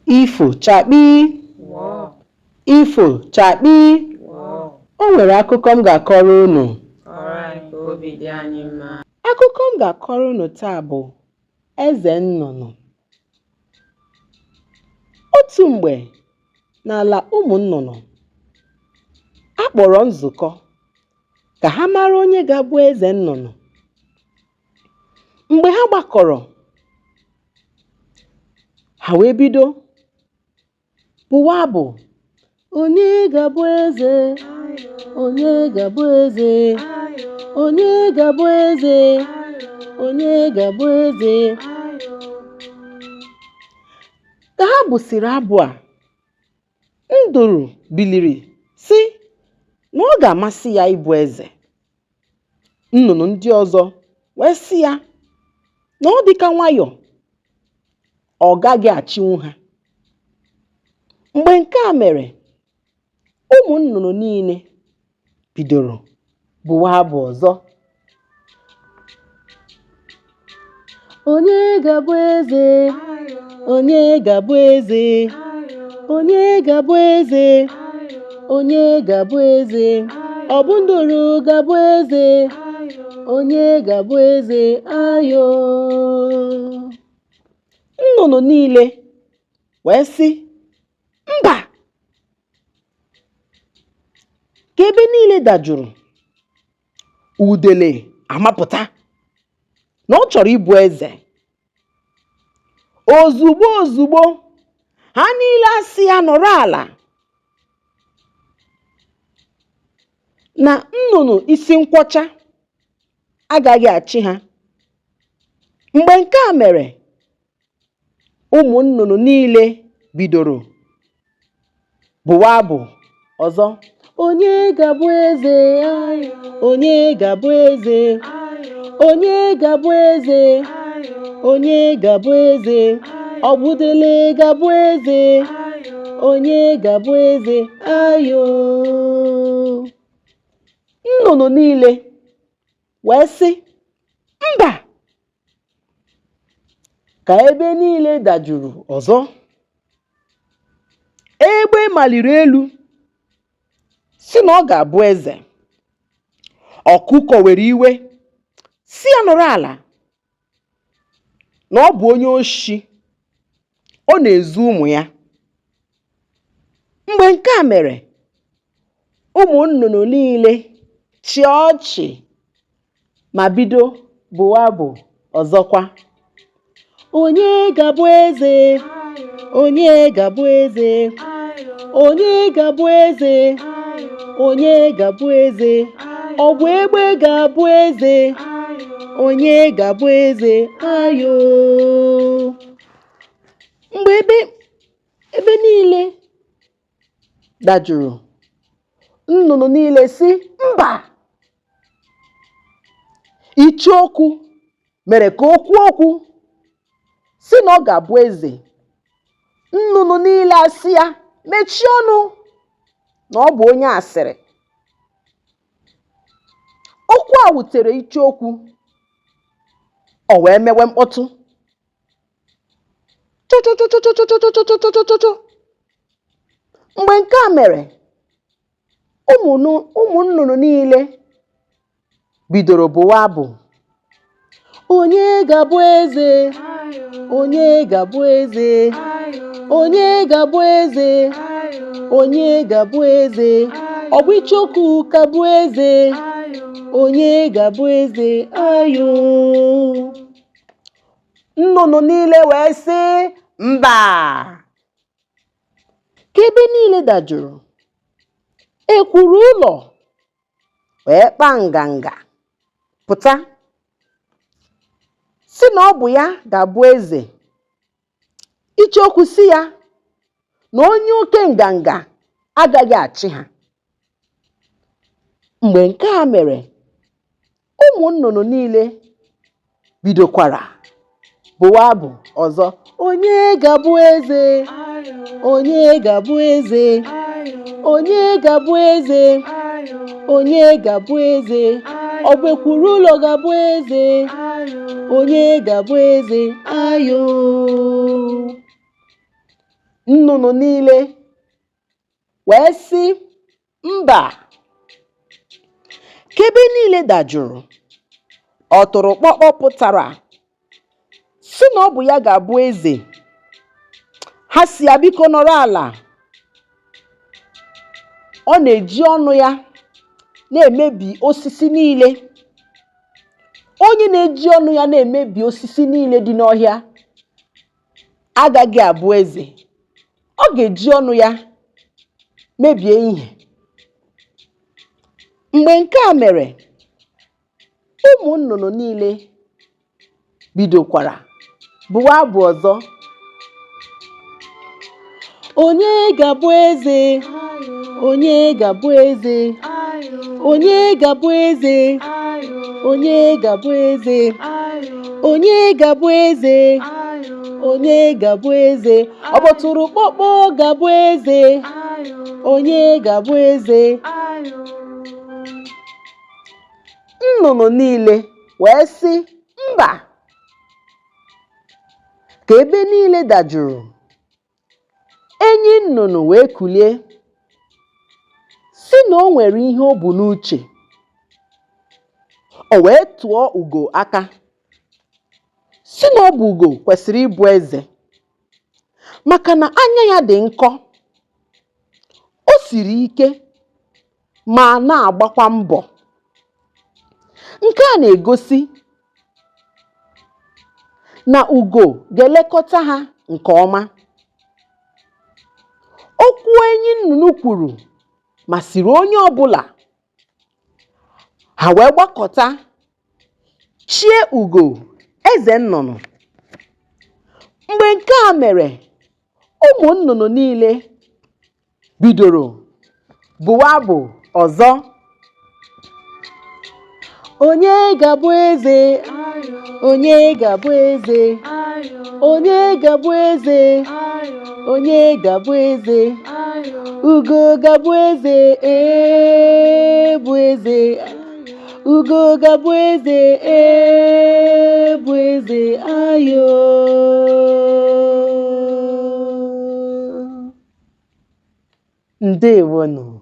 Ifo chakpii! Ifo chakpii! O nwere akụkọ m ga-akọrọ unu. Kọrọ anyị ka obi dị anyị mma. Akụkọ m ga-akọrọ unu taa bụ Eze Nnụnụ. Otu mgbe n'ala ụmụ nnụnụ, a kpọrọ nzukọ ka ha mara onye ga-abụ eze nnụnụ. Mgbe ha gbakọrọ, ha wee bido bụwa abụ onye ga-abụ eze onye ga-abụ eze onye ga-abụ eze onye ga-abụ eze. Ka ha bụsịrị abụ a, Nduru biliri sị na ọ ga-amasị ya ịbụ eze. Nnụnụ ndị ọzọ wee sị ya na ọ dịka nwayọọ, ọ gaghị achịnwu ha. Mgbe nke a mere, ụmụ nnụnụ niile bidoro bụwa abụ ọzọ. Onye ga-abụ eze? Onye ga-abụ eze? Onye ga-abụ eze? Onye ga-abụ eze? Ọ bụ nduru ga-abụ eze? Onye ga-abụ eze? Ayo! Nnụnụ niile wee sị mba! Ka ebe niile dajụrụ, udele amapụta na ọ chọrọ ịbụ eze. Ozugbo ozugbo, ha niile asị ya nọrọ ala na nnụnụ isi nkwọcha agaghị achị ha. Mgbe nke a mere, ụmụ nnụnụ niile bidoro bụwa abụ ọzọ. Onye ga-abụ eze? Onye ga-abụ eze? Onye ga-abụ eze? Onye ga-abụ eze? Ọ bụ udele ga-abụ eze? Onye ga-abụ eze? Ayo! Nnụnụ niile wee sị mba! Ka ebe niile dajụrụ ọzọ, egbe maliri elu sị na ọ ga-abụ eze. Ọkụkọ were iwe sị ya nọrọ ala na ọ bụ onye oshi, ọ na-ezu ụmụ ya. Mgbe nke a mere, ụmụ nnụnụ niile chịa ọchị ma bido bụwa abụ ọzọkwa. Onye ga-abụ eze? Onye ga-abụ eze? Onye ga-abụ eze? Onye ga-abụ eze? Ọ bụ egbe ga-abụ eze? Onye ga-abụ eze? Ayo! Mgbe ebe niile dajụrụ, nnụnụ niile sị mba! Icheoku mere ka o kwuo okwu sị na ọ ga-abụ eze. Nnụnụ niile asị ya mechie ọnụ na ọ bụ onye asịrị. Okwu a wutere Icheoku, o wee mewe mkpọtụ chụchụchụchụchụchụchụchụchụchụchụ. Mgbe nke a mere, ụmụ nnụnụ niile bidoro bụwa abụ. Onye ga-abụ eze? Onye ga-abụ eze? Onye ga-abụ eze? Onye ga-abụ eze? Ọ bụ Icheoku ka bụ eze? Onye ga-abụ eze? Ayo! Nnụnụ niile wee sị mba! Ka ebe niile dajụrụ, ekwuru ụlọ wee kpaa nganga pụta sị na ọ bụ ya ga-abụ eze. Icheoku sị ya na onye oke nganga agaghị achị ha. Mgbe nke a mere, ụmụ nnụnụ niile bidokwara bụwa abụ ọzọ. Onye ga-abụ eze? Onye ga-abụ eze? Onye ga-abụ eze? Onye ga-abụ eze? Ọ bụ ekwuru ụlọ ga-abụ eze? Onye ga-abụ eze? Ayo! Nnụnụ niile wee sị mba. Ka ebe niile dajụrụ, ọtụrụkpọkpọ pụtara sị na ọ bụ ya ga-abụ eze. Ha sị ya biko nọrọ ala. Ọ na-eji ọnụ ya na-emebi osisi niile. Onye na-eji ọnụ ya na-emebi osisi niile dị n'ọhịa agaghị abụ eze. Ọ ga-eji ọnụ ya mebie ihe. Mgbe nke a mere, ụmụ nnụnụ niile bidokwara bụwa abụ ọzọ. Onye ga-abụ eze? Onye ga-abụ eze? Onye ga-abụ eze? Onye ga-abụ eze? Onye ga-abụ eze? Onye ga-abụ eze? Ọ bụ ọtụrụkpọkpọ ga-abụ eze? Onye ga-abụ eze? Nnụnụ niile wee sị mba. Ka ebe niile dajụrụ, enyi nnụnụ wee kulie sị na o nwere ihe o bu n'uche. O wee tụọ ugo aka sị na ọ bụ ugo kwesịrị ịbụ eze maka na anya ya dị nkọ, o siri ike ma na-agbakwa mbọ. Nke a na-egosi na ugo ga-elekọta ha nke ọma. Okwu enyi nnụnụ kwuru masịrị onye ọbụla. Ha wee gbakọta chie ugo eze nnụnụ. Mgbe nke a mere, ụmụ nnụnụ niile bidoro bụwa abụ ọzọ. Onye ga-abụ eze? Onye ga-abụ eze? Onye ga-abụ eze? Onye ga-abụ eze? Ugo ga-abụ eze, ee bụ eze. Ugo ga-abụ eze, ee bụ eze ayo. Ndewonụ.